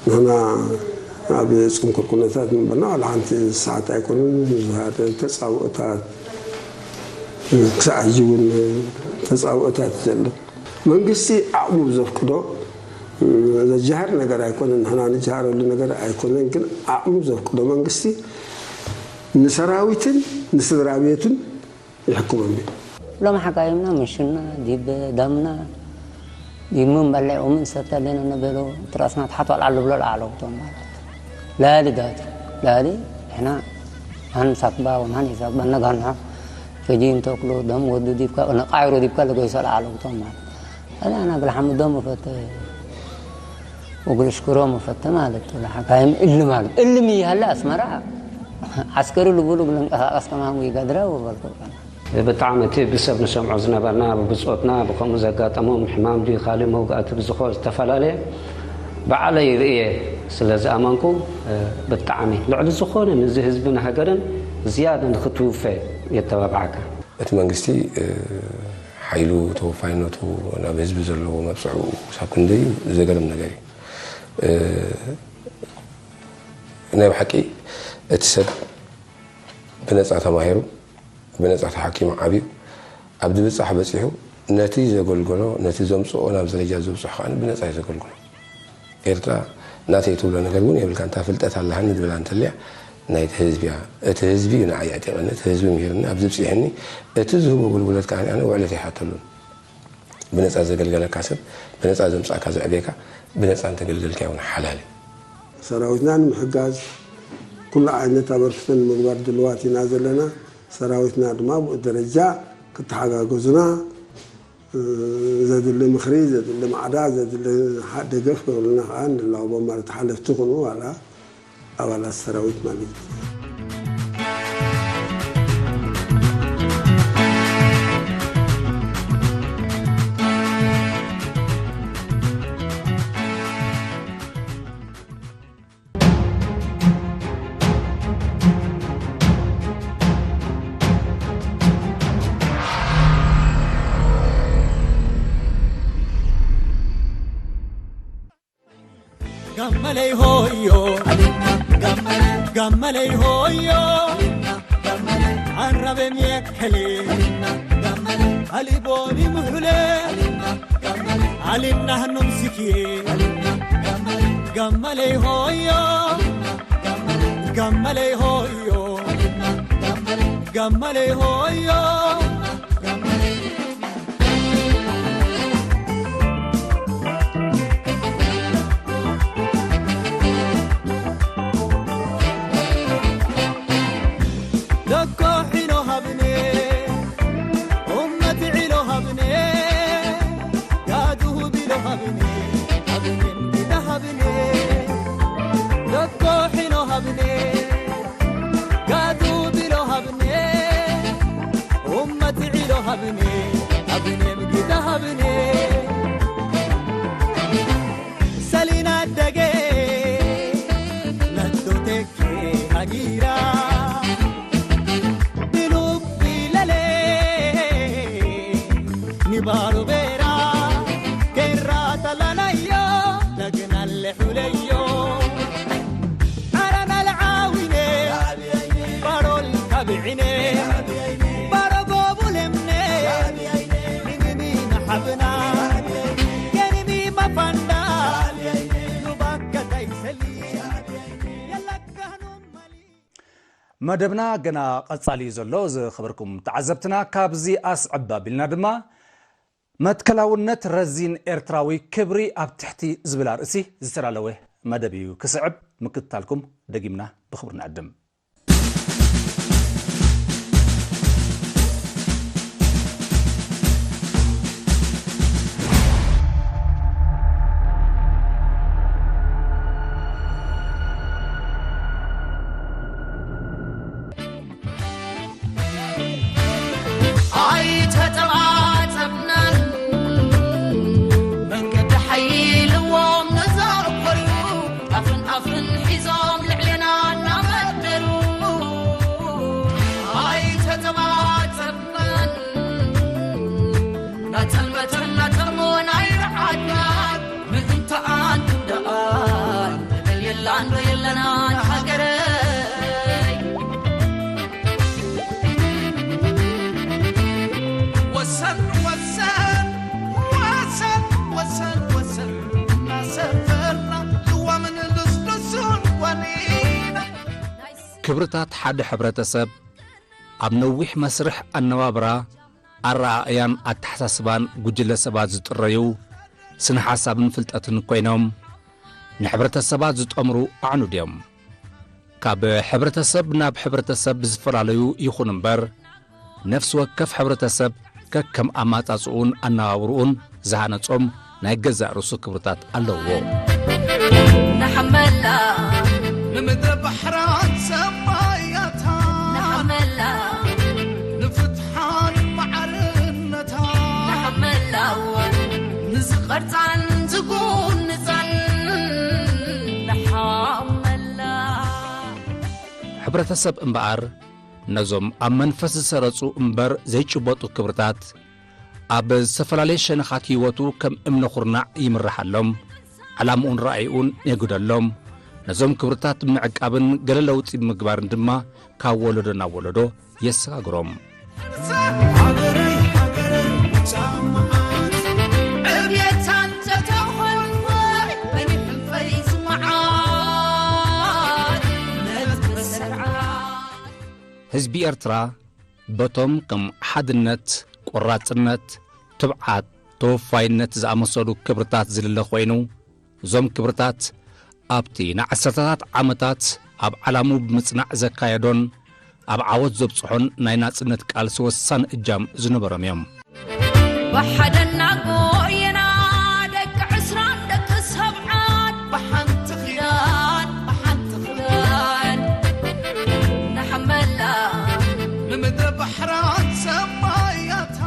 ንሕና ኣብ ፅንኩር ኩነታት ምንበርና ዋላ ሓንቲ ሰዓት ኣይኮነን። ብዙሓት ተፃብኦታት ክሳዕ ሕጂ እውን ተፃብኦታት ዘሎ መንግስቲ ዓቕሙ ብዘፍቅዶ ዘጃሃር ነገር ኣይኮነን። ንሕና ንጃሃረሉ ነገር ኣይኮነን፣ ግን ዓቕሙ ዘፍቅዶ መንግስቲ ንሰራዊትን ንስድራ ቤቱን ይሕክሞም እዩ። ሎሚ ሓጋዮምና ምሽና ዲብ ዳምና ይምን በላይ ኦምን ሰብተልን ነበሎ ትራስና ተሓት አልዓሉ ብሎ ለዓለውቶም ማለት ላሊ ዳት ላሊ ሕና ሃን ሳክባ ወን ሃን ይዛባ ነጋና ፈጂን ተክሎ ደም ወዱ ዲብካ ነቃይሮ ዲብካ ለገይሶ ለዓለውቶም ማለት አላ አና ግልሓሙ ደም ፈተ ወግል ሽክሮ መፈተ ማለት ለሓካይም እልም ኣሎ እልም ይሃለ አስመራ ዓስከሪ ልቡሉ ግለንቀሳቀስ ከማን ይጋድራ ወበልኩ። ብጣዕሚ እቲ ብሰብ ንሰምዖ ዝነበርና ብብጾትና ብከምኡ ዘጋጠሞም ሕማም ድዩ ካልእ መውጋእቲ ብዝኾ ዝተፈላለየ ባዕለይ ርእየ ስለ ዝኣመንኩ ብጣዕሚ ልዕሊ ዝኾነ ንዚ ህዝብን ሃገርን ዝያዳ ንክትውፈ የተባብዓካ። እቲ መንግስቲ ሓይሉ ተወፋይነቱ ናብ ህዝቢ ዘለዎ መብፅዕኡ ክሳብ ክንደይ እዩ ዘገርም ነገር እዩ። ናይ ብሓቂ እቲ ሰብ ብነፃ ተማሂሩ ብነፃ ተሓኪሙ ዓብዩ ኣብ ድብፃሕ በፂሑ ነቲ ዘገልገሎ ነቲ ዘምፅኦ ናብ ደረጃ ዘብፅሑ ከዓ ብነፃ እዩ ዘገልግሎ። ኤርትራ ናተይ ትብሎ ነገር እውን የብልካ እንታ ፍልጠት ኣለሃኒ ዝብላ እንተልያ ናይቲ ህዝቢ እያ። እቲ ህዝቢ እዩ ንዓይ ኣዕጢቐኒ፣ እቲ ህዝቢ ምሂርኒ፣ ኣብዚ ብፂሕኒ፣ እቲ ዝህቦ ኣገልግሎት ከዓ ኣነ ውዕለት ኣይሓተሉን። ብነፃ ዘገልገለካ ሰብ ብነፃ ዘምፃእካ ዘዕብየካ ብነፃ እንተገልገልካዮ እውን ሓላል እዩ። ሰራዊትና ንምሕጋዝ ኩሉ ዓይነት ኣበርክቶ ንምግባር ድልዋት ኢና ዘለና። ሰራዊትና ድማ ብኡ ደረጃ ክተሓጋገዙና ዘድሊ ምኽሪ፣ ዘድሊ ማዕዳ፣ ዘድሊ ደገፍ ክገብሩልና ከዓ ንላቦ ማለት ሓለፍቲ ይኹኑ ዋላ ኣባላት ሰራዊት ማለት እዩ። ጋመለይ ሆዮ ጋመለይ ሆዮ ዓራበም የከሌ አሊቦኒ ምሑለ አሊናህኑም ሲኪ ጋመለይ ሆዮ ጋመለይ ሆዮ ጋመለይ ሆዮ መደብና ገና ቀጻሊ እዩ ዘሎ። ዝኸበርኩም ተዓዘብትና፣ ካብዚ ኣስዕብ ኣቢልና ድማ መትከላውነት ረዚን ኤርትራዊ ክብሪ ኣብ ትሕቲ ዝብል ኣርእሲ ዝተዳለወ መደብ እዩ ክስዕብ። ምክትታልኩም ደጊምና ብኽብሪ ንዕድም። ክብርታት ሓደ ሕብረተሰብ ኣብ ነዊሕ መስርሕ ኣነባብራ፣ ኣረኣእያን ኣተሓሳስባን ጉጅለ ሰባት ዝጥረዩ፣ ስነ ሓሳብን ፍልጠትን ኮይኖም ንሕብረተሰባት ዝጠምሩ ኣዕኑድ እዮም። ካብ ሕብረተሰብ ናብ ሕብረተሰብ ብዝፈላለዩ ይኹን እምበር፣ ነፍሲ ወከፍ ሕብረተሰብ ከከም ኣማጻጽኡን ኣነባብርኡን ዝሃነጾም ናይ ገዛእ ርእሱ ክብርታት ኣለዎ። ንሓመላ ንምድሪ ባሕራን ሰማያታ፣ ንሓመላ ንፍትሓን ማዕርነታ፣ ንሓመላ ንዝቐርጻን ዝጉንጻን ንሓመላ። ሕብረተሰብ እምበኣር፣ ነዞም ኣብ መንፈስ ዝሰረጹ እምበር ዘይጭበጡ ክብርታት፣ ኣብ ዝተፈላለየ ሸነኻት ህይወቱ ከም እምነ ኹርናዕ ይምርሓሎም፣ ዓላምኡን ራእይኡን የግደሎም። ነዞም ክብርታት ብምዕቃብን ገለ ለውጢ ብምግባርን ድማ ካብ ወለዶ ናብ ወለዶ የሰጋግሮም። ሃገረይ፣ ሃገረይ፣ ሰማዓት፣ ዕብየታን ተተኾልኮይ፣ በኒሕንፈይ ዝመዓት፣ ነብት መሰርዓት። ህዝቢ ኤርትራ በቶም ከም ሓድነት፣ ቆራጽነት፣ ትብዓት፣ ተወፋይነት ዝኣመሰሉ ክብርታት ዝልለ ኮይኑ፣ እዞም ክብርታት ኣብቲ ንዓሰርተታት ዓመታት ኣብ ዓላሙ ብምጽናዕ ዘካየዶን ኣብ ዓወት ዘብጽሖን ናይ ናጽነት ቃልሲ ወሳኒ እጃም ዝነበሮም እዮም። ብሓደና ጎየና ደቂ ዕስራን ደቂ ሰብዓን ብሓንቲ ክዳን፣ ብሓንቲ ክዳን ንሓመላ ንምድሪ ባሕራን ሰማያታ።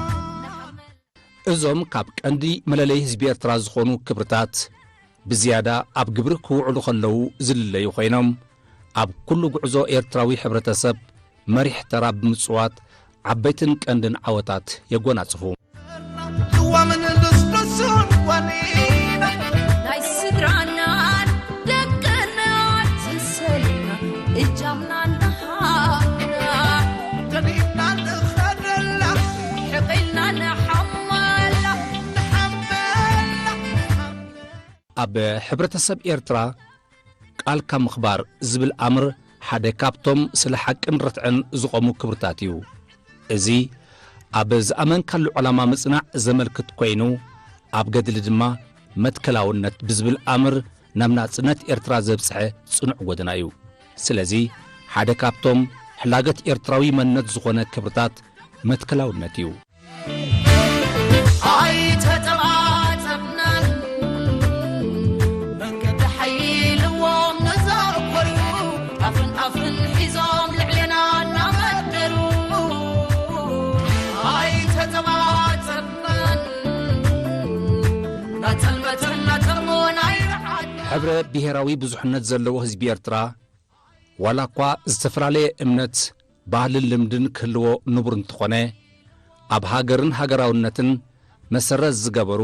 እዞም ካብ ቀንዲ መለለይ ህዝቢ ኤርትራ ዝኾኑ ክብርታት ብዝያዳ ኣብ ግብሪ ክውዕሉ ከለዉ ዝልለዩ ኮይኖም፣ ኣብ ኩሉ ጉዕዞ ኤርትራዊ ሕብረተሰብ መሪሕ ተራ ብምጽዋት ዓበይትን ቀንድን ዓወታት የጎናጽፉ። ቅዋምን ልስሉሱን ዋኒና ናይ ስድራናን ደቅናን ዝሰልና እጃምና እናሃብና ከዲና ንኸደላ ሕቒልና ንሓመላ ንሓመላ። ኣብ ሕብረተሰብ ኤርትራ ቃልካ ምኽባር ዝብል ኣምር ሓደ ካብቶም ስለ ሓቅን ርትዕን ዝቖሙ ክብርታት እዩ። እዚ ኣብ ዝኣመንካሉ ዕላማ ምጽናዕ ዘመልክት ኮይኑ፣ ኣብ ገድሊ ድማ መትከላውነት ብዝብል ኣምር ናብ ናጽነት ኤርትራ ዘብጽሐ ጽኑዕ ጎደና እዩ። ስለዚ ሓደ ካብቶም ሕላገት ኤርትራዊ መንነት ዝኾነ ክብርታት መትከላውነት እዩ። ኣይተጠባጸብናን መንገዲ ሓይልዎም ነዛ ኮርዩ ኣፍን ኣፍን ሒዞም ልዕሌና እናመደሩ። ኣይተጠባጸብናን ናጸልመትን ናጸልሞን ኣይረዓድና። ሕብረ ብሄራዊ ብዙሕነት ዘለዎ ህዝቢ ኤርትራ ዋላ እኳ ዝተፈላለየ እምነት፣ ባህልን ልምድን ክህልዎ ንቡር እንተኾነ፣ ኣብ ሃገርን ሃገራውነትን መሰረት ዝገበሩ፣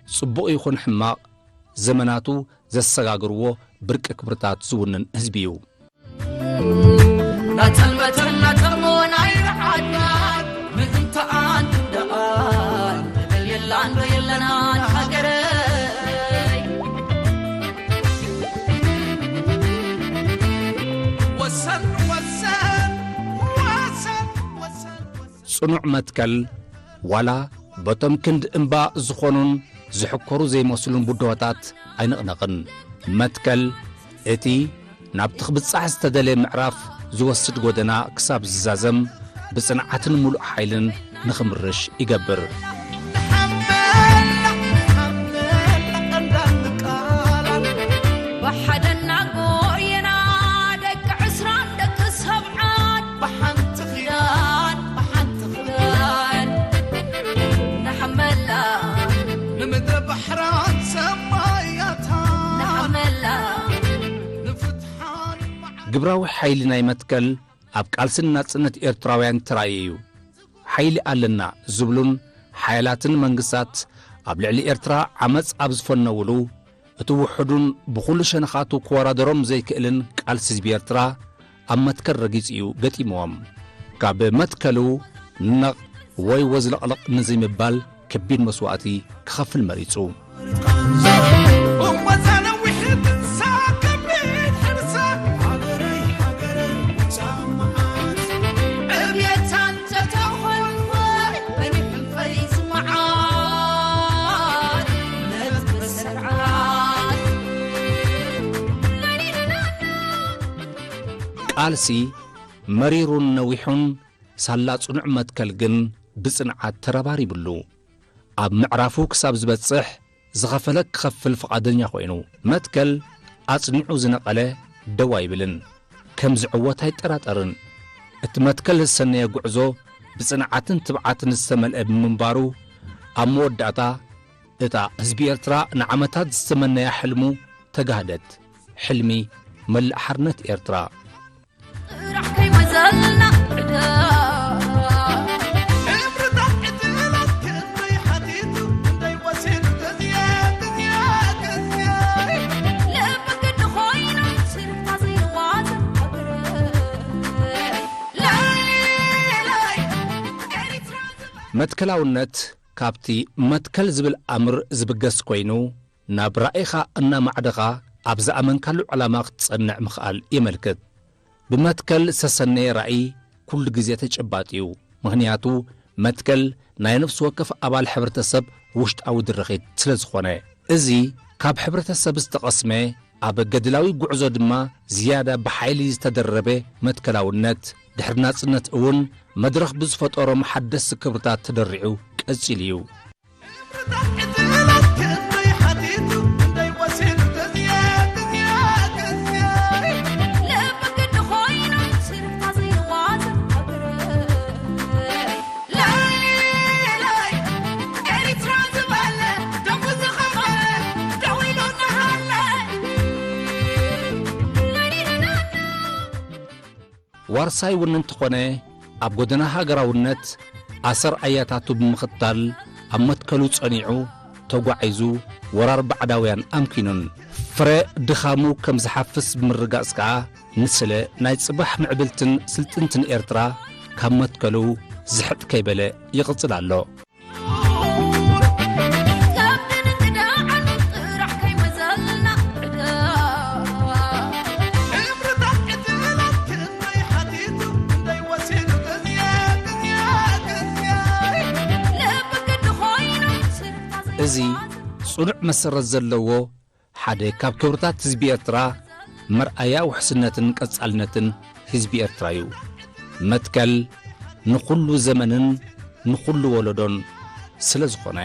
ጽቡቕ ይኹን ሕማቕ፣ ዘመናቱ ዘሰጋግርዎ ብርቂ ክብርታት ዝውንን ህዝቢ እዩ። ናጸልመትን ናጸልሞን ኣይረዓድናን፣ ምእንተ ኣንቱም ደኣ ንብል የላን ዶ የለናን ሃገረይ። ወሰን፣ ወሰን፣ ወሰን፣ ወሰን፣ ወሰን። ጽኑዕ መትከል፣ ዋላ በቶም ክንዲ እምባ ዝኾኑን ዝሕኮሩ ዘይመስሉን ብድሆታት ኣይንቕነቕን። መትከል፣ እቲ ናብቲ ክብጻሕ ዝተደልየ ምዕራፍ ዝወስድ ጎደና ክሳብ ዝዛዘም፣ ብጽንዓትን ምሉእ ሓይልን ንኽምርሽ ይገብር። ብሓደና ጎየና ደቂ ዕስራን ደቂ ሰብዓን ብሓንቲ ክዳን ብሓንቲ ክዳን ንሓመላ ንምድሪ ባሕራን ሰማያታ ንሓመላ ንፍትሓን መዓ ግብራዊ ሓይሊ ናይ መትከል ኣብ ቃልስን ናጽነት ኤርትራውያን ተራእዩ እዩ። ሓይሊ ኣለና ዝብሉን ሓያላትን መንግስታት ኣብ ልዕሊ ኤርትራ ዓመጽ ኣብ ዝፈነውሉ፣ እቲ ውሑዱን ብኹሉ ሸነኻቱ ክወዳደሮም ዘይክእልን ቃልሲ ህዝቢ ኤርትራ ኣብ መትከል ረጊጹ እዩ ገጢምዎም። ካብ መትከሉ ነቕ ወይ ወዝለቕለቕ ንዘይምባል ከቢድ መስዋእቲ ክኸፍል መሪጹ። ቃልሲ መሪሩን ነዊሑን ሳላ ጽኑዕ መትከል ግን ብጽንዓት ተረባሪብሉ። ኣብ ምዕራፉ ክሳብ ዝበጽሕ ዝኸፈለ ክኸፍል ፍቓደኛ ኮይኑ፣ መትከል ኣጽኒዑ ዝነቐለ ደው ኣይብልን። ከም ዝዕወት ኣይጠራጠርን። እቲ መትከል ዝሰነየ ጉዕዞ ብጽንዓትን ትብዓትን ዝተመልአ ብምንባሩ፣ ኣብ መወዳእታ እታ ህዝቢ ኤርትራ ንዓመታት ዝተመነያ ሕልሙ ተጋህደት። ሕልሚ መላእ ሓርነት ኤርትራ። ጥራሕ ከይወዘልና ዕዳ። እምርታት ዕድላት ክንደይ ሓቲቱ፣ ክንደይ ወሲዱ፣ ግዜ፣ ግዜ፣ ግዜ። ልቢ ግዲ ኮይኑ፣ ስርታ ዘይዋዘ ሃገር። ላይ፣ ላይ፣ ኤሪትራ ዝበል። መትከላውነት ካብቲ መትከል ዝብል ኣምር ዝብገስ ኮይኑ፣ ናብ ራኢኻ እናማዕደኻ ኣብ ዝኣመንካሉ ዕላማ ክትጸንዕ ምኽኣል የመልክት። ብመትከል ዝተሰነየ ራኢ ኩሉ ግዜ ተጨባጢ እዩ። ምኽንያቱ መትከል ናይ ነፍሲ ወከፍ ኣባል ሕብረተሰብ ውሽጣዊ ድርኺት ስለ ዝኾነ። እዚ ካብ ሕብረተሰብ ዝተቐስመ፣ ኣብ ገድላዊ ጉዕዞ ድማ ዝያዳ ብሓይሊ ዝተደረበ መትከላውነት፣ ድሕሪ ናጽነት እውን መድረኽ ብዝፈጠሮም ሓደስቲ ክብርታት ተደሪዑ ቀጺሉ እዩ። ዋርሳይ እውን እንተኾነ፣ ኣብ ጎደና ሃገራውነት ኣሰር ኣያታቱ ብምኽታል፣ ኣብ መትከሉ ጸኒዑ ተጓዒዙ፣ ወራር ባዕዳውያን ኣምኪኑን። ፍረ ድኻሙ ከም ዝሓፍስ ብምርጋጽ ከኣ፣ ንስለ ናይ ጽባሕ ምዕብልትን ስልጥንትን ኤርትራ ካብ መትከሉ ዝሕጥ ከይበለ ይቕጽል ኣሎ። እዚ ጽኑዕ መሰረት ዘለዎ ሓደ ካብ ክብርታት ህዝቢ ኤርትራ፣ መርኣያ ውሕስነትን ቀጻልነትን ህዝቢ ኤርትራ እዩ። መትከል ንኹሉ ዘመንን ንኹሉ ወለዶን ስለ ዝኾነ።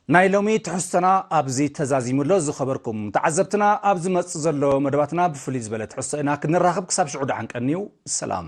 ናይ ሎሚ ትሕዝቶና ኣብዚ ተዛዚሙ ኣሎ። ዝኸበርኩም ተዓዘብትና፣ ኣብ ዝመጽእ ዘሎ መደባትና ብፍልይ ዝበለ ትሕዝቶ ኢና ክንራኸብ። ክሳብ ሽዑ ደሓን ቀንዩ። ሰላም።